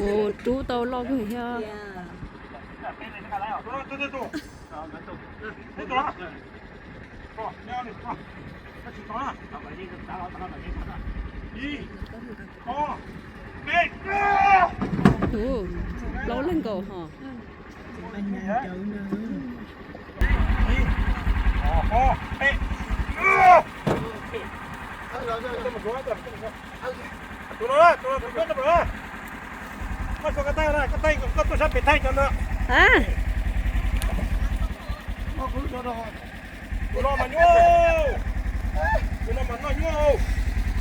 Ua rub tau loj kawg thiab. Tus plaub leeg nkaus ho.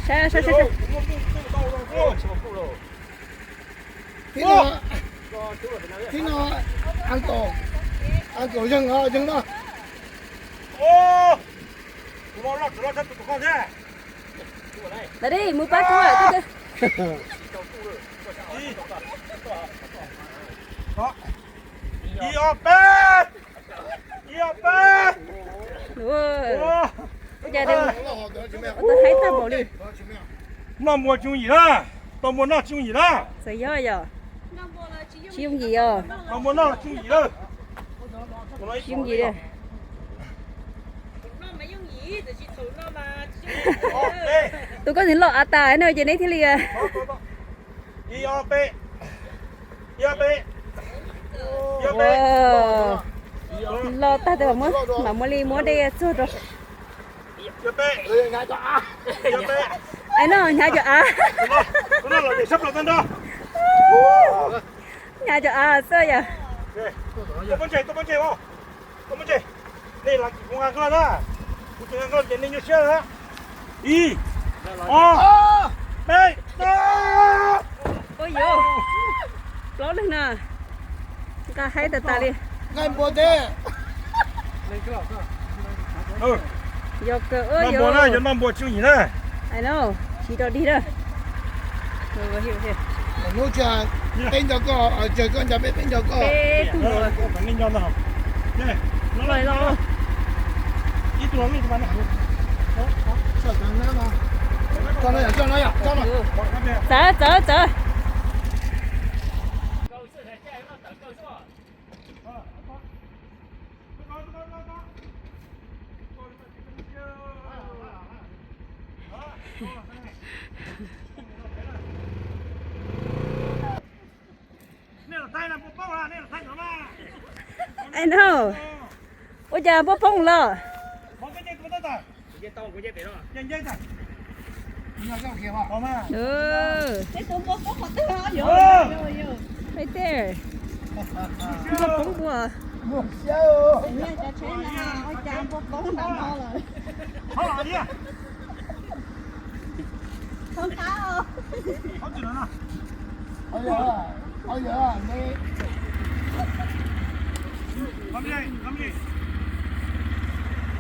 Saib, saib, saib, saib. Thib no, thib no, an kaum, an kaum zeeg, zeeg no. Lawv dij mus pab kuv. Ib ob peb, ib ob peb. Ua cas de, tau haib tag npaum li. Noj npua tsib yim na, tau npua noj tsib yim na. Txawm yog yog tsib yooj yim os. Tau npua noj tsib yim na. Tsib yooj yim. Tus koj ntxim loj av tas no ces neb thiaj li. Ib ob peb, ib ob peb, ib ob peb. Loj tag tas mam muab li muab dej txuag rau. Ib ob peb, ib ob peb. Ai no, hnyav cov av. Hnyav cov av xwb yom. Tuaj pov tseg, tuaj pov tseg os. Tuaj pov tseg. Nej los kuv nqa nkoj na. Kuv tsis nqa nkoj ces nej nyuaj siab na. Ib, ob, peb, ua yuav plaub leeg na. Nqa haib tas tas li. Nqa npua teb. Yog kawg, noj npua na, yog noj npua tsib yim na. Ai no, siv rau dig na. Hnub tsa peb nco koj, tsa koj nco peb, peb nco koj. Peb tug los. Ib tug los. Txawv, txawv, txawv. Ai no, ua cas npua poob los? Peb teg. Npua poob npua.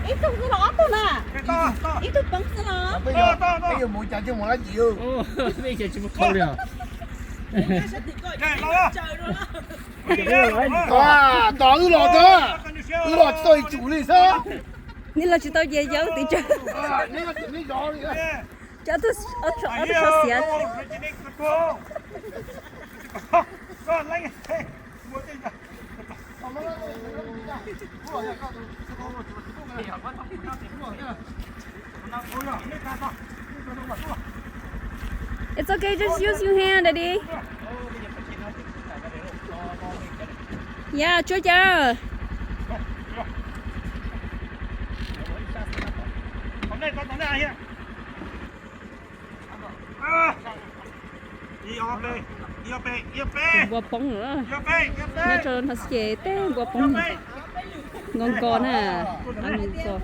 Ib tug xwb los ob tug na? Ib tug poob xwb los? Peb yuav mus cas coj mus lab cim. Tos wb los, wb los tsis tau ib tsum li xwb. Nej los tsis tau ces yog twb tsaug. Cov ob tug sov xiav. It's okay, just use your hand, Daddy. Yeah, tsuav cas. Npua poob lawm. Nyob rau no ces tej npua poob. Nko nko na. Nko nko.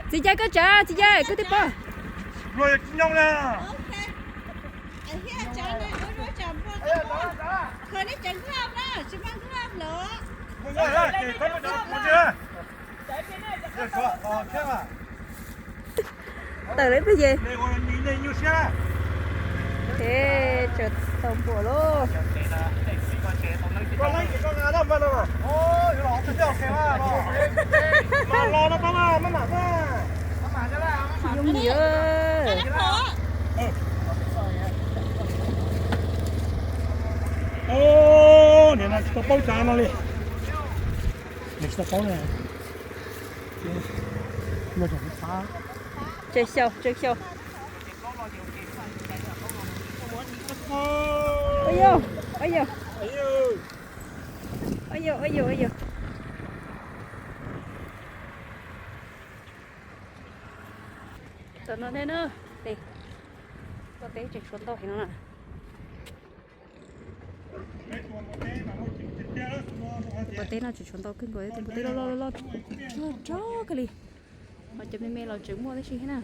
Txiv Cai koj tsav, Txiv Cai koj twb pom. Tawm lawm peb ces. Ces tsaws tau npua lauj. Tsis yooj yim. Niam no tsis tau paub tsav no li. Niam tsis tau paub na. Tseg xyaum, tseg xyaum. Ua yog, ua yog. Ua yog, ua yog, ua yog. Tom no thiab na, npua teb tseem tshuav ntau heev no na. Npua teb no tseem tshuav ntau kawg nkaus, tus npua teb loj loj loj loj tso kawg li. Ho cov me me los tseem muaj tib si thiab na.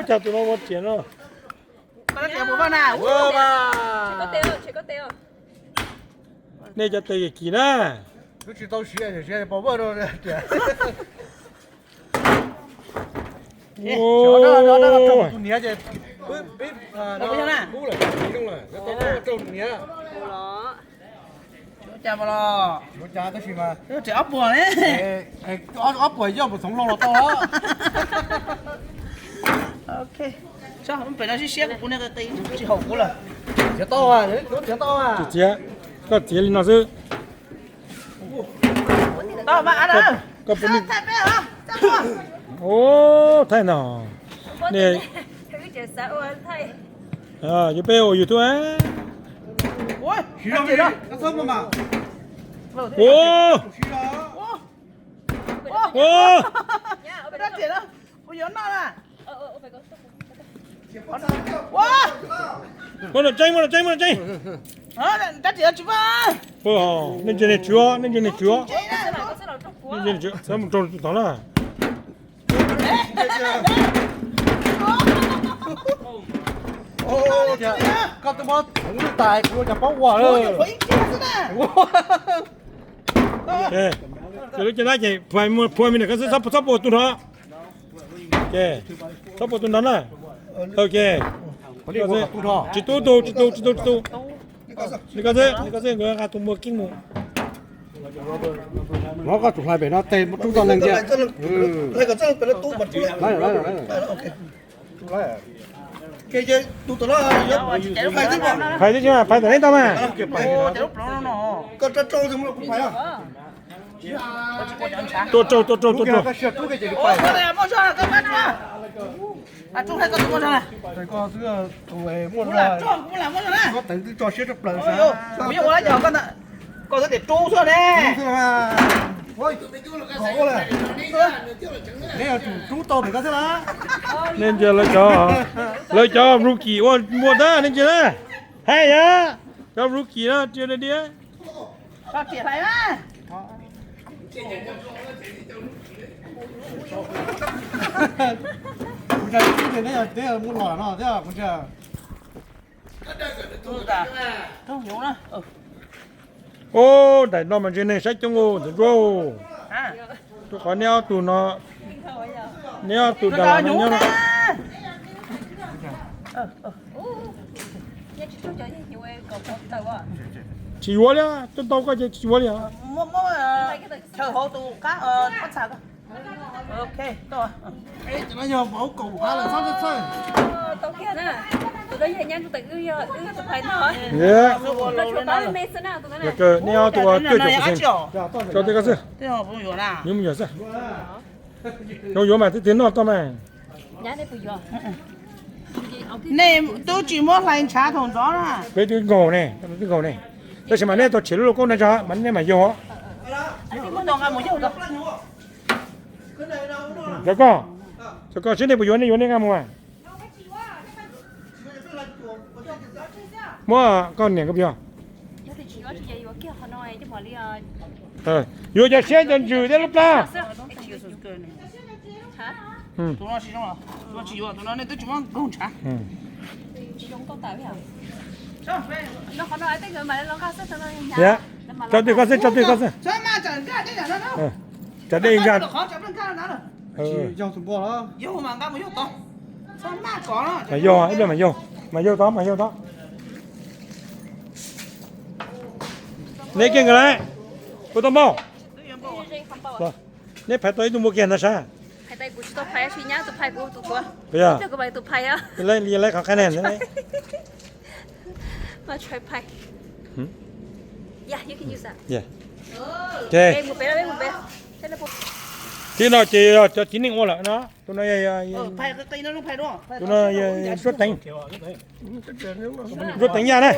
Cas tus no ua riam no. Nej cov tes kim na. Twb tsis tau siv, siv pos voj rau. Tus niam ces pib kub lawm, zoo lawm, rau niam. Cas los, tab sis mas ob puas ne. Ob puas yoj puas txhoov loo los tau. Ok, pem no siab siab kuv ne, tsis haum kuv lawm. Txiav tau, txiav tau. Txiav, txiav, koj txiav li no xwb. Koj puas, thaij no. Yuav peb ua YouTube. Muab los tseeb, muab los tseeb, muab los tseeb. Nej ntsia nej tswv, nej ntsia nej tswv. Txhob mus rau tom na. Koj twb muab txhoov lub tais kuv cas paub ua lawm. Ces lub caj dab ces phua me ntawm koj xwb, txhob pua tus nrov. Ces txhob pua tus nrov na. Ok. Tsis tu tus, tsis tu, tsis tu, tsis tu. Li koj xwb, li koj xwb, nkawd nqa tus npua kiag mus. Koj tsum hlais pem no tes rub tau neeg tiag. Phais tib si, phais tom neb tau mas. Tua raug, tua raug, tua raug. Koj teev twb tso siab rau plaws. Koj twb tias rub xwb ne. Neb yuav tsum rub tau pem koj thiab las. Nej ntsia lawv cov, lawv cov rookie ua npua tab nej ntsia na. Hais yam, cov rookie no tsis diam. Kuv ntsia tib tias neb yog muaj los no thiab kuv ntsia. Ub, daim no mas ntshe neeg saib coob ntawm Zuag. Rau qhov neb ob tug no, neb ob tug Dav Las no nyob no. Tsis yuav li, twb tau koj ces tsis yuav li. Neb ob tug cuaj caum percent, tso tej koj xwb. Nws mus yuav xwb. Nws yuav mas twb twb noj tau mas. Nej twb tsis muab hlais ntshav thaum ntxov na. Peb twb nkaug ne, twb nkaug ne. Tab sis mas nej tau tshem lub lauj kaub no tso mas nej mam yaug. Cov koj, cov koj seb nej puas yuav, nej yuav nej nqa mus mas. Muab koj niam koj puas yog? Yuav cov siab cov ntsws thiab lub plab. Tus no tsis zoo, tus no tsis yuav, tus no nej twb tsis muab nkaug ntshav. Tso twj koj xwb, tso twj koj xwb. Tso dej nkag. Mas yaug, ib pliag mas yaug, mas yaug tod, mas yaug tod. Neb kiag nkaus lawm, kuv tau npauj. Neb phais tau ib tug npua kiag ntag sab. Yog, yog lawv qhov qhia ne. Tib no ces yog cov txiv neej ua lawm no, tus no, tus no yog Suab Teev, Suab Teev Yaj na.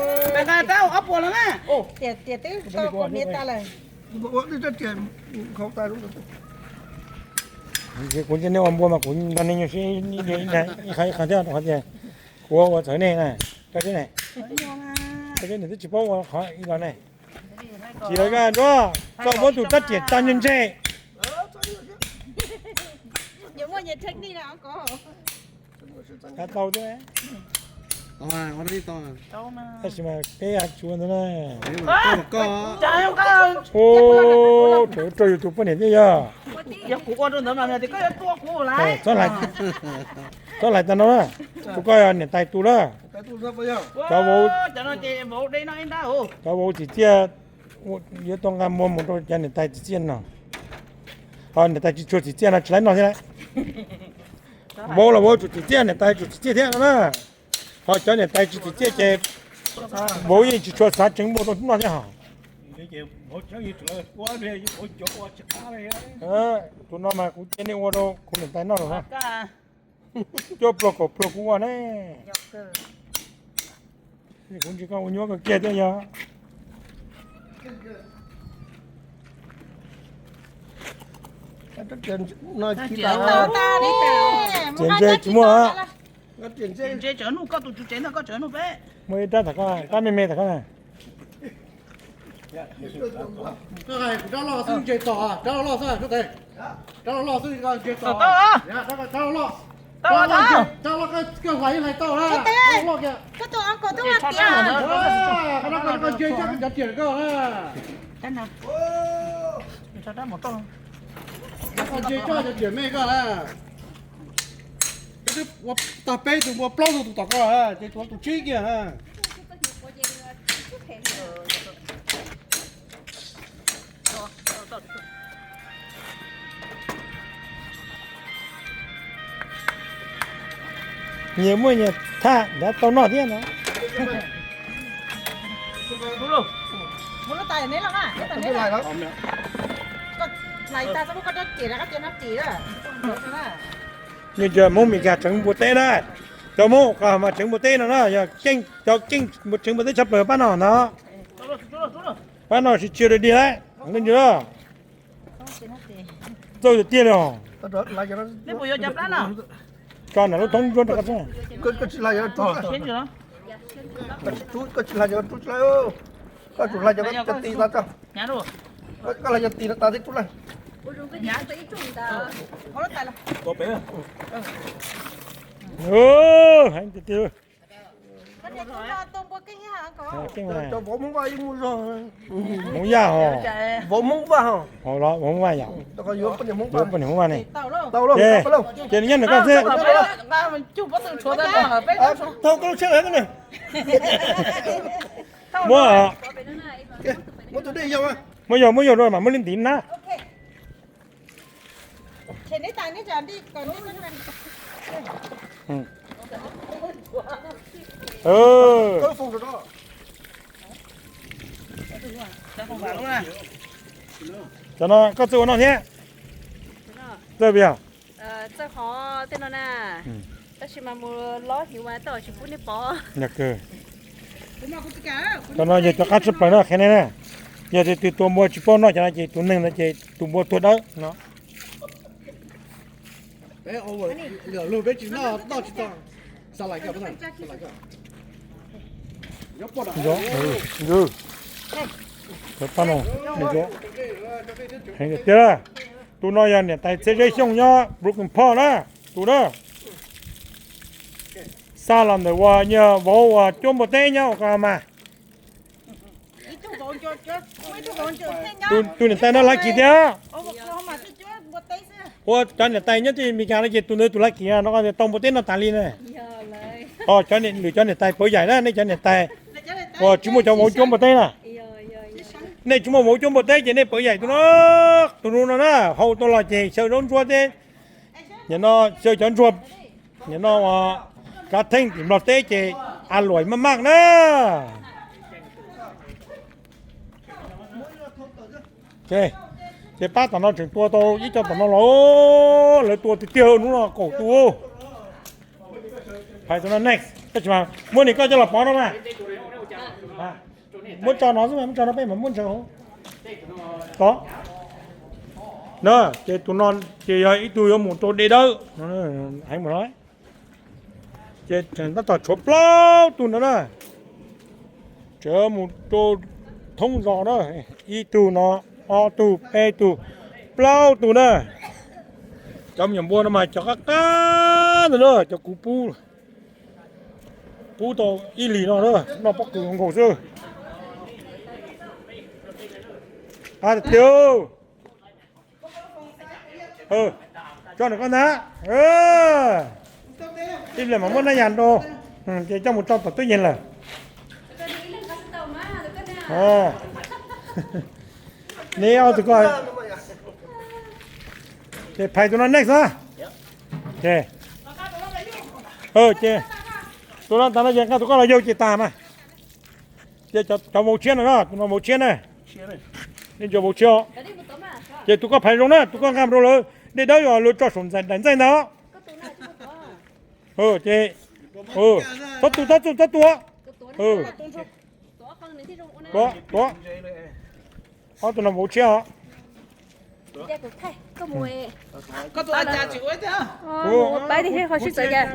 Kuv ntsib nej ua npua mas kuv nrog nej nyuaj siab ib qho ib qho thiab rau qhov tias kuv ua txawv nej na, koj seb ne, koj seb nws twb tsis paub ua qhov ib los ne. Tsis yog koj Ntsuab, koj muab tus rab riam tso ntse ntse. Tau thiab. Tab sis mas peb yuav tsum ua ntawd na. Rau yus tus poj niam thiab yog. Txhob hlais tag no na. Kuv koj yog niam tais tus lawm. Cov vauv, cov vauv tsim txiaj, yuav tau nqa npua mus rau cov niam tais tsim txiaj no. Ho niam tais tsis tshua tsim txiaj no tsis laib noj thiab lauj. Vauv los vauv tsum tsim txiaj, niam tais tsum tsim txiaj thiab no na. Ho cov niam tais tsis tsim txiaj ces vauv yeej tsis tshua xav tseev npua rau noj thiab hos. Tus no mas kuv cia nej ua rau kuv niam tais noj los. Cuaj pluag kaum pluag kuv ua ne. Kuv ntsis koj ua nyuaj kawg kiag thiab yog. Txias ntse tsis muaj. Ntse cov nuj, koj tus tswv tsev ntag, koj tsev nuj peb. Muaj ib rab tham koj, rab me me tham koj na. Rab loj xwb ntse tom, rab loj xwb, rab loj xwb ntse tom, rab loj, rab loj koj hlais hlais tau na. Koj tus uncle twb ua tiav. Koj ntse cov riam koj na. Ntse cov riam me koj na. Koj twb ua tag peb tus npua plaub tug tus tom koj ces tus tus tsib kiag. Nyias muaj nyias thaj nrad tau noj thiab no. Nyob cov Hmoob Meskas tseev npua teb na, cov Hmoob mas tseev npua teb no na yog keej, cov keej tseev npua teb tshaj plaws pab no ntag. Pab no tsis tshua dig dig lawm, leej twg los txawj tiag tiag li os. Tso nram lub thoob ntsuab rau koj xwb. Koj tsis hlais cov rub tso, koj tsum hlais cov cov ti tso, koj hlais cov ti no tas thiab rub lawm. Heev tiag tiag. Hmoob Vaj ho, vauv Hmoob Vaj yom, yuav poj niam Hmoob Vaj ne. Ces nyob ntawm koj xwb. Muab, muab yog, muab yog mam muab li ntiv na. Cov no koj txawj ua noj thiab? Txawj puas yog? Tej no na, tab sis mas mus lob hiv mas tej zaum tsis pub nej pom. Cov no yog cov qab tshaj plaws no qhia nej na. Yog tias tus tua npua tsis paub noj cov no ces tus neeg ntawd ces tus npua tuag dawb no. Pab no, heev tiag. Tus no yog niam tais Txhiaj Zeb Xyooj nyob Brooklyn Park na. Tus na, xa los ntawm uas nyuag vauv uas cuab npua teb nyob ua ko mas. Tus niam tais no lucky thiab. Ua cov niam tais nyob twj Amelikas no ces tus ntawd tus lucky no, tau npua teb no tas li na. Lwm cov niam tais pawv yaim na, nej cov niam tais uas tsis muaj cov vauv cuab npua teb na. Nej tsis muaj vauv cuab npua teb ces nej pawv yaim tus no, tus no na, hau tau los ces xyaw zaub ntsuab thiab. Nim no xyaw cov ntsuag, nim no kav theej tim Nplog teb ces a luam maj maj na. Ces pab tom no tseem tua tau ib co tom no los, lawv tua tiag tiag hnub no kaum tus. Phais tus no next, koj tsis mas muab nim koj coj los pov no mas. Muab tso no xwb mas, muab tso no peb mam muab ntsaws hauv. Tod na, ces tus no ces yog ib tug yuav mus rau dej dawb, heev mus no. Ces tseem tab tom tshuav plaub tug no na. Tseem mus rau thoob zos na, ib tug no, ob tug, peb tug, plaub tug na. Cov me nyuam npua no mas cov qab qab ntawd na, cov kuv pub, pub tau ib lis no na, noj pob kws nkaus xwb. Tiag, tso nws koj ntag. Ib pliag mas muab nab yas nrau, ces coj mus tso tom tub yees lawm. Neb ob tug ko, ces phais tus no next na. Ces tus no tas no ces nqa tus koj los yaug ces tas mas. Ces cov vauv tshiab no, tus no vauv tshiab na. Nej ntsia vauv tshiab os. Ces tus koj phais zoo na, tus koj nqa mus rau lawv dej dawb, yog lawv tso saum ntxaij daim ntxaij ntag. Ces txhob tu, txhob tu, txhob tu. Tuav, tuav. Ob tug no vauv tshiab os. Pab tias ho sib txawv cas.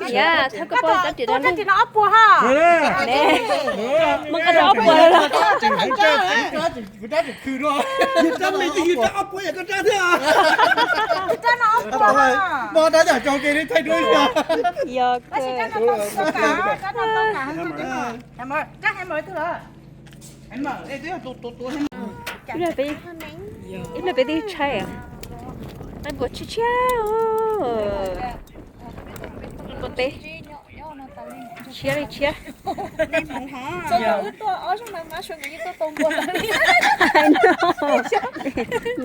Yam, thawb koj pab cov riam no ob puas ha. Muab koj rau ob puas lawm los. Yog kawg. Ib pliag peb, ib pliag peb twb tshaib, nqaij npua tshiab tshiab. Npua teb tshiab li tshiab.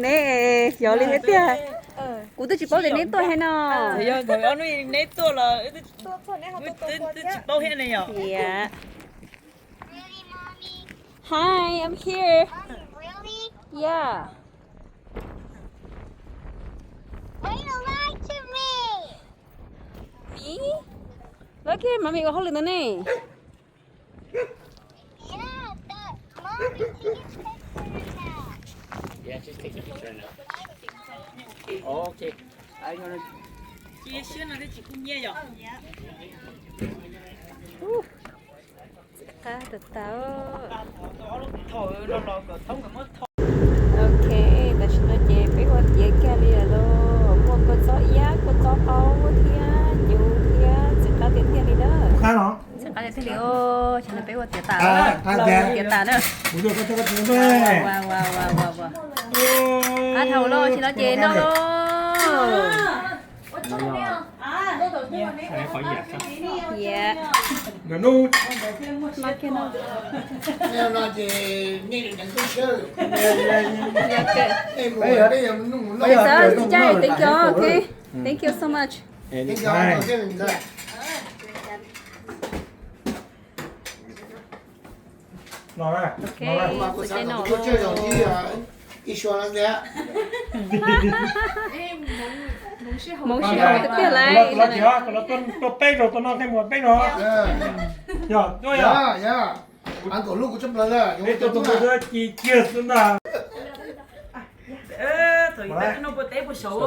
Neb xyov li thiab tiag. Kuv twb tsis paub tias neb tuaj thiab no. Yam. Hi, I'm here. Yeah. Me? Lawv kiag mas me ua hauj lwm ntawd ne. Txiv qab tau tau. Ok, tam sim no ces peb ua tiav kiag li lawm lauj. Muaj kua txob iab, kua txob qaub thiab ncuv thiab txiv qab tiag tiag li na. Txiv qab tiag tiag li os. Tam sim no peb ua tiav tas, ua tiav tas na. Qab dhau lawm, tam sim no ces noj lauj. Thank you so much. Hmoob sij hawm tiag tiag lauj. Tuaj peb zaug, tuaj noj tej muag peb zaug. Yog, tuaj yog. Peb tuaj tuaj ci ciag xwb ntag. Thaum ub peb tuaj noj npua teb puas xyaum,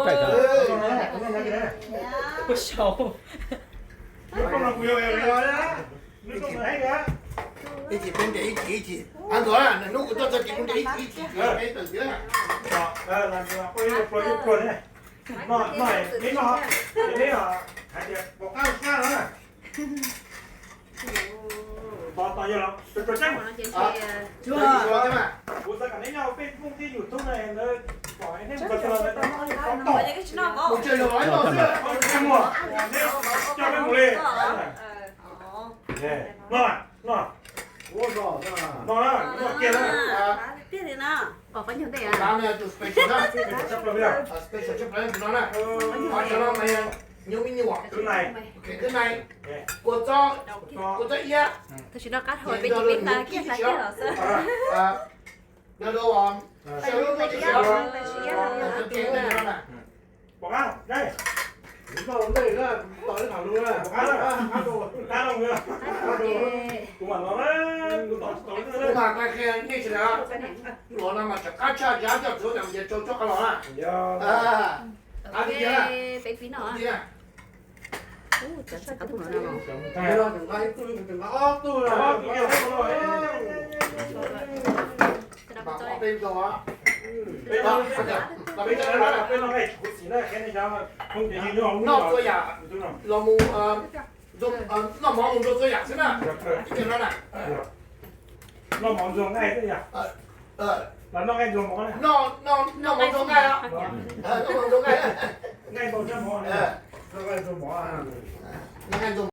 puas xyaum. Ib chim peb nres ib chim ib chim. Ab, nkawd hnub kuv tuaj txog ces kuv nres ib chim ib chim, peb tawm tiag. Pluag, pluag ne. No, no, neb no, neb hais tias pom qab sab no na. Tos, tos yog los, tos, tos yog los. Kuv xav kom neb nyob peb Hmoob thiab YouTube na, ntawd pom neb mus txog txog ntawd, mus tsev los no xwb. Neb coj peb mus li. No, no. No na, no kiag na. Special tshaj plaws no na. Qhov no mas yog nyuj me nyuam, khwv nais, kua txob, kua txob iab, nyob rau nws kiag tib si os. Nyob rau, nyob rau, pom qab, dej, tos ib qho lus na, pom qab, qab rau, qab rau, kuv mam los na, kuv tos tsis tau kuv mam qhia nej sawv daws. Luag no mas tseem qab tshaj, tsis coj txuv cov ntiav rau tsob qab los na. Qab tiag na. Nqa ib tug, nqa ob tug na. Peb noj, peb noj txhua yam los mus, noj mov mus ntxuag txhua yam xwb na. Ib tug no na. Noj mov ntxuag nqaij, noj mov ntxuag nqaij, noj mov ntxuag nqaij, nqaij ntxuag mov, noj nqaij ntxuag